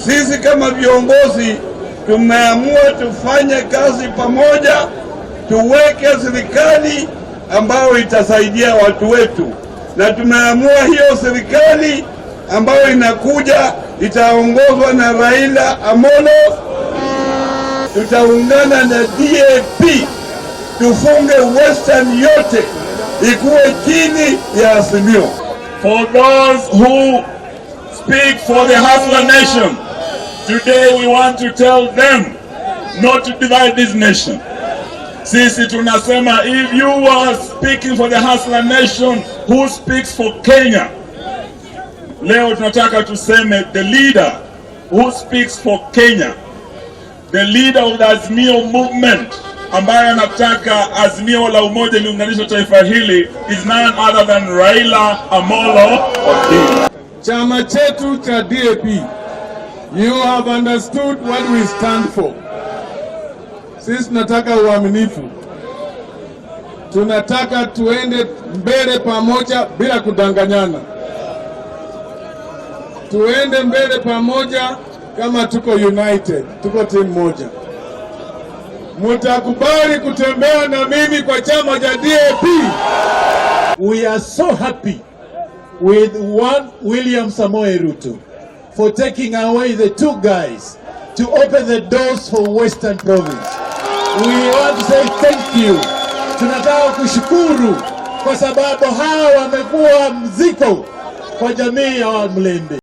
Sisi kama viongozi tumeamua tufanye kazi pamoja, tuweke serikali ambayo itasaidia watu wetu, na tumeamua hiyo serikali ambayo inakuja itaongozwa na Raila Amolo. Tutaungana na DAP tufunge Western yote ikuwe chini ya Azimio. For those who speak for the Hustler Nation, today we want to tell them not to divide this nation. Sisi tunasema, if you are speaking for the Hustler Nation who speaks for Kenya, leo tunataka tuseme the leader who speaks for Kenya, the leader of the Azimio movement ambaye anataka Azimio la Umoja liunganishe taifa hili is none other than Raila Amolo Odinga. Chama chetu cha DAP, you have understood what we stand for. Sisi tunataka uaminifu, tunataka tuende mbele pamoja bila kudanganyana, tuende mbele pamoja kama tuko united, tuko timu moja. Mutakubali kutembea na mimi kwa chama cha DAP? We are so happy with one William Samoei Ruto for taking away the two guys to open the doors for Western Province. We want to say thank you. Tunataka kushukuru kwa sababu hawa wamekuwa mzigo kwa jamii ya Wamulembe.